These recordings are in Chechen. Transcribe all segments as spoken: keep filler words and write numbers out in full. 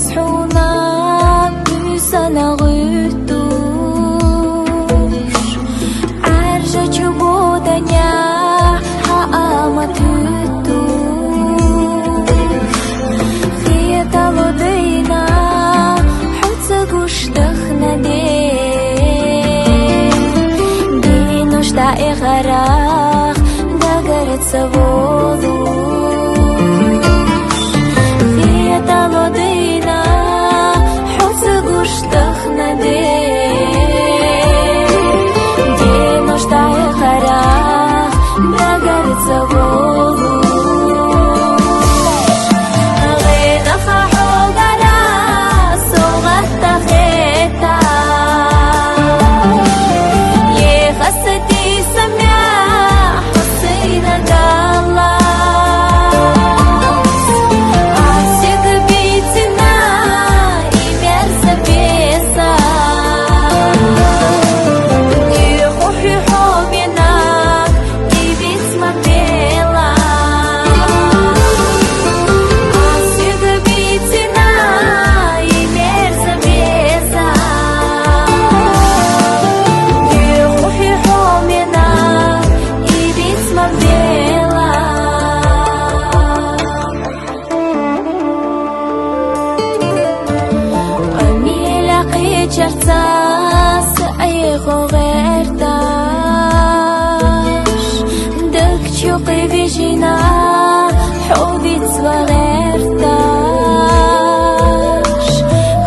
Хьуна буьйсанна гӀуьттуш, Ӏаьржача боданя хьаама туьттуш. Хеталу дайна, хьо ца гуш дахна де. Денош дӀаихарах дагарца волуш. Хеталу дайна, хьо ца гуш дахна де. Денош дӀаихарах дагарца волуш. ГӀенах хьолагара совгӀат дахеташ. Еха сатийса мягӀ хьо сайна даллалц. Аз цига бийцина и мерза бесас. Юха хьоьхьо вина и бицма белас. Аз цига бийцина и мерза бесас. Юха хьоьхьо вина и бицма белас. Къамиля кхечарца са Ӏехо гӀерташ, даг чу кхевижина хьо вицва гӀерташ.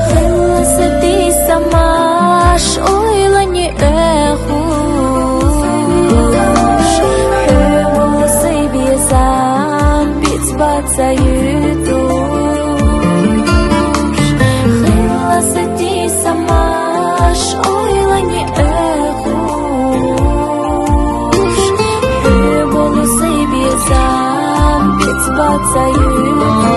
Хилла сатийса маш ойлани Ӏехуш, хьоьбу сай безам бицбаца юьтуш. Хилла сатийса маш ойлани Ӏехуш, хьоьбу сай безам бицбаца юьтуш.